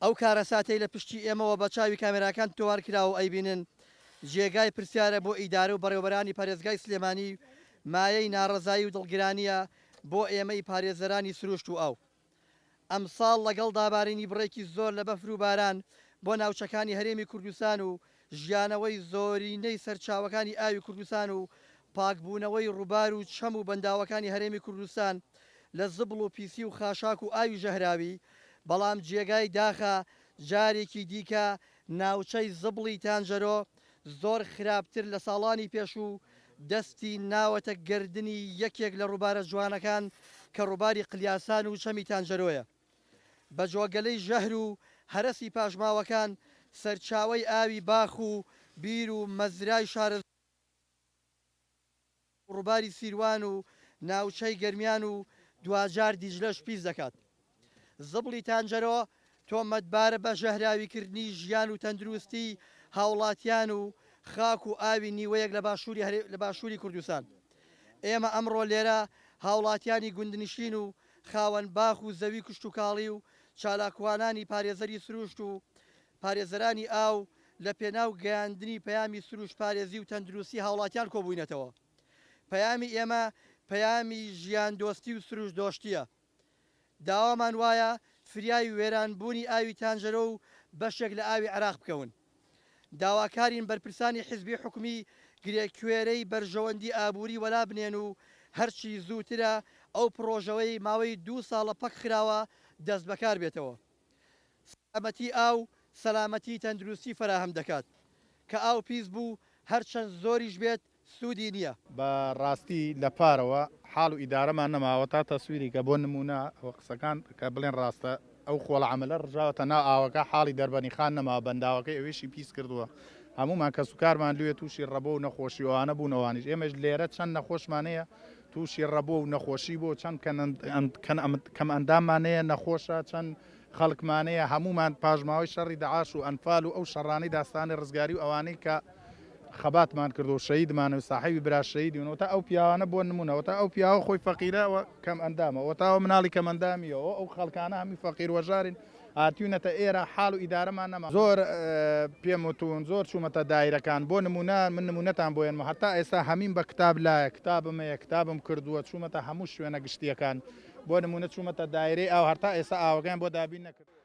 ئەو کارەساتەی لە پشتی ئێمەوە بە چاوی کامێراکان تۆمار کراوە و ئەیبینن، جێگای پرسیارە بۆ ئیدارە و بەڕێوەبەرانی پارێزگای سلێمانی و مایەی ناڕەزایی و دڵگرانییە بۆ ئێمەی پارێزەرانی سروشت و ئاو. ئەمساڵ لەگەڵ دابارینی بڕێکی زۆر لە بەفر و باران بۆ ناوچەکانی هەرێمی کوردستان و ژیانەوەی زۆرینەی سەرچاوەکانی ئاوی کوردستان و پاکبوونەوەی ڕووبار و چەم و بەنداوەکانی هەرێمی کوردستان لە زبڵ و پیسی و خاشاک و ئاوی ژەهراوی، بەڵام جێگای داخە جارێکی دیکە ناوچەی زبڵی تانجەرۆ زۆر خراپتر لە ساڵانی پێشوو دەستی ناوەتە گەردنی یەکێک لە ڕووبارە جوانەکان کە ڕووباری قلیاسان و چەمی تانجەرۆیە. بە جۆگەلەی ژەهر و هەرەسی پاشماوەکان سەرچاوەی ئاوی باخ و بیر و مەزرای شارەزوور و ڕووباری سیروان و ناوچەی گەرمیان و دواجار دیجلەش پیس دەکات. زبڵی تانجەرۆ تۆمەتبارە بە ژەهراویکردنی ژیان و تەندروستی هاوڵاتیان و خاک و ئاوی نیوەیەک لە باشووری کوردستان. ئێمە ئەمڕۆ لێرە هاوڵاتیانی گوندنشین و خاوەن باخ و زەوی کشتوکاڵی و چالاکوانانی پارێزەری سروشت و پارێزەرانی ئاو لە پێناو گەیاندنی پەیامی سروشتپارێزی و تەندروستی هاوڵاتیان کۆبووینەتەوە. پەیامی ئێمە پەیامی ژیاندۆستی و سروشتدۆشتییە. داوامان وایە فریای وێرانبوونی ئاوی تانجەرۆ و بەشێک لە ئاوی عێراق بکەون. داواکارین بەرپرسانی حیزبی حکومی گرێکوێرەی بەرژەوەندی ئابووری وەلا بنێن و هەرچی زووترە ئەو پڕۆژەوەی ماوەی دوو ساڵە پەک خراوە دەستبەکار بێتەوە. سەلامەتی ئاو سەلامەتی تەندروستی فەراهەم دەکات. کە ئاو پیس بوو هەرچەند زۆریش بێت سوودی نییە. بە ڕاستی لە پارەوە حاڵ و ئیدارەمان نەماوە تا تەسویری کە بۆ نموونە ئەوە قسەکان کە بڵێن ڕاستە ئەو خۆڵە عەمەلە ڕژاوەتە ناو ئاوەکە حاڵی دەربەنیخان نەماوە بەنداوەکەی ئەوێشی پیس کردووە هەموومان کەس و کارمان لوێ تووشی ڕەبۆ و نەخۆشی و ئەوانە بوون ئەوانیش ئێمەش لێرە چەند نەخۆشمان هەیە تووشی ڕەبۆ و نەخۆشی بۆ چەند کەم ئەنداممان هەیە نەخۆشە چەند خەڵکمان هەیە هەموومان پاشماوەی شەڕی دەعاش و ئەنفال و ئەو شەڕانەی داستانی ڕزگاری و ئەوانەی کە خەباتمان کردو شەهیدمان و ساحێبی برا شەهیدین وتا ئەو پیاوانە بۆ نمونە وتا ئەو پیاوە خۆی فەقیرە و کەم ئەندامە وتا ئەو مناڵی کەم ئەندامیە و ئەو خەڵکانە هەمووی فەقیر وەژارین هاتیونەتە ئێرە حاڵ و ئیدارەمان نەما زۆر پێم وتون زۆر چوومەتە دایرەکان بۆ نمونە من نمونەتان بۆ ێنمە هەتا ئێستا هەمیم بە کتاب لایە کتابم هەیە کتابم کردووە چوومەتە هەموو شوێنە گشتیەکان بۆ نمونە چوومەتە دایرەی ئاو هەتا ئێستا ئاوەکەیان بۆ دابین نەکردووە.